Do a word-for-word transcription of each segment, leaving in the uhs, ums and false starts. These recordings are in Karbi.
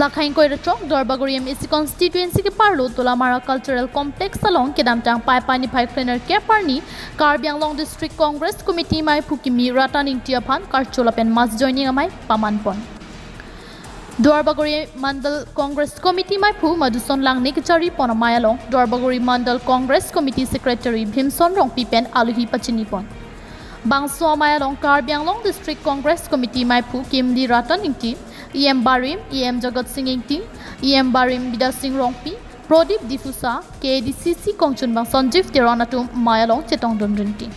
Lakha ingkoi ra throk Duarbagori M A C constituency keparlo Dolamara Cultural Complex along kedamtang Paipai niphai krenerkep arni Karbi Anglong District Congress Committee maiphu kimi Ratan Ingti aphan karcho lapen mass joining amei pamanpon. Duarbagori Mandal Congress Committee maiphu Madhuson Langne kecharipon amei along Duarbagori Mandal Congress Committee Secretary Bhimson Rongpi pen aluhi pachinipon. Bangso amei along Karbi Anglong District Congress Committee maiphu kimli Ratan Ingti, E M Barim, E M Jagat Sing Ingti, E M Barim Bidya Sing Rongpi, Prodip Diphusa, K A D C C kongchunbang Sanjeev Teron atum amei along chetongdun rinti.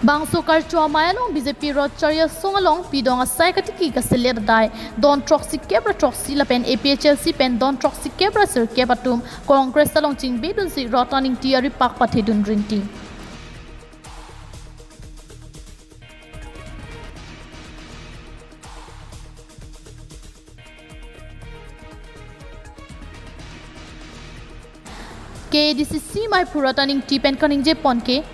Bangso karcho amei along B J P Rotchari asong along pidong asai katiki kaselet adai don throksikep ra throksi lapen A P H L C pen don throksikep ra sirkep atum Congress along chingbedunsi Ratan Ingti aripak pathedun rinti. K A D C C maiphu Ratan Ingti pen kaningjepon ke,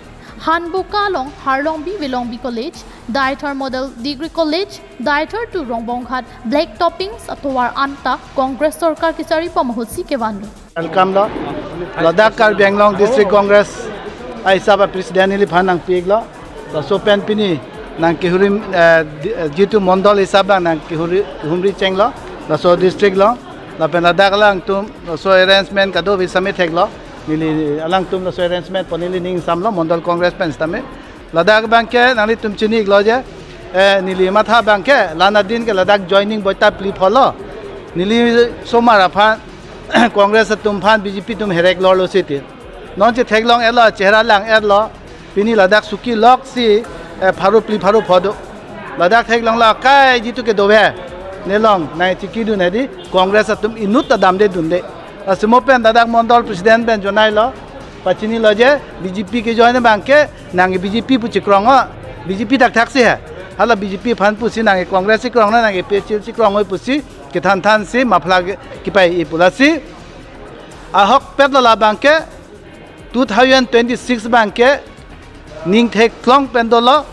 Hanboka along Harlongbi Velongbi College, Deithor Model Degree College, Deithor to Rongbonghat black toppings atovar anta Congress sorkar kecharipon ahutsi kevanlo. Welcome lo. Ladak Karbi Anglong District Congress ahisap a-president neliphan nangpi-iklo. Laso pen pini nangkehuri, eh, di-, eh, jitu mondol hisap abang nangkehuri humri chenglo. Laso district lo. Lapen ladak alangtum laso arrangement kado-kave sami theklo. Neli alangtum laso arrangement pu neli ning samlo mondol Congress pen sitame. Ladak abangke nanglitum chini-iklo je, eh, neli matha abangke la nadin ke ladak joining boita phli pholo. Neli osomar aphan Congress atum aphan B J P atum herek lorlo siti. Non chetheklong-etlo, chehra lang-etlo. Pini ladak suki loksi, eh, pharo phli pharo pho do. Ladak theklonglo akai jitu kedo-ve. Nelong nangchikidun hedi Congress atum inut ta damdedunde. Asimo pen ladak mondol president pen jonailo. Pachinilo je B J P kejoin abangke nang B J P pu chikrong o, B J P thakthak si he. Hala B J P aphan pusi nang Congress chikrong na nang A P H L chikrong oi pusi kethan thansi muffler ke-, kepai-i pu lasi. Ahokpetlo labangke two thousand twenty-six abangke ning theklong pen dolo,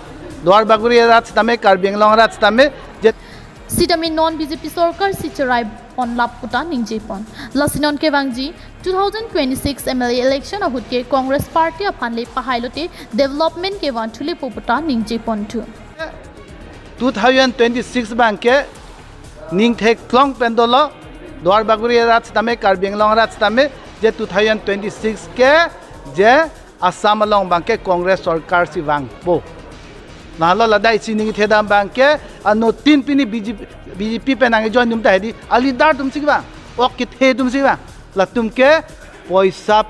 Duarbagori arat sitame, Karbi Anglong arat sitame, je sitame non B J P sorkar si cherai ponlap puta ningjepon. Lasi non kevangji two thousand twenty-six M L A election ahut ke Congress party aphan le pahailote development kevan thulepo puta ningjeponthu. Two thousand twenty-six abangke ning theklong pen dolo, Duarbagori arat sitame, Karbi Anglong arat sitame, je two thousand twenty-six ke je Assam along abangke Congress sorkar si vangpo. Nalo ladak isi ningthedam abangke, anuttin pini B J P, B J P pen nangjoin atum ta hedi a-leader atum si kevang, ok kethe atum si kevang. Latum ke poisa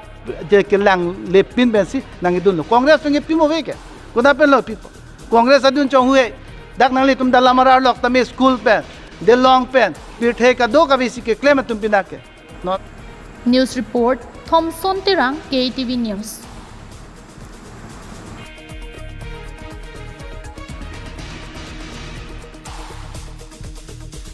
je kelang lepin pensi nangdunlo. Congress pen ke pimo ave ke. Kona pen lo pipo. Congress adun chonghu-e. Dak nanglitum Dolamara arlok tame school pen, Delong pen, pirthe kado-kave si keklem atum pina ke. Not. News report, Thompson Terang, K T V News.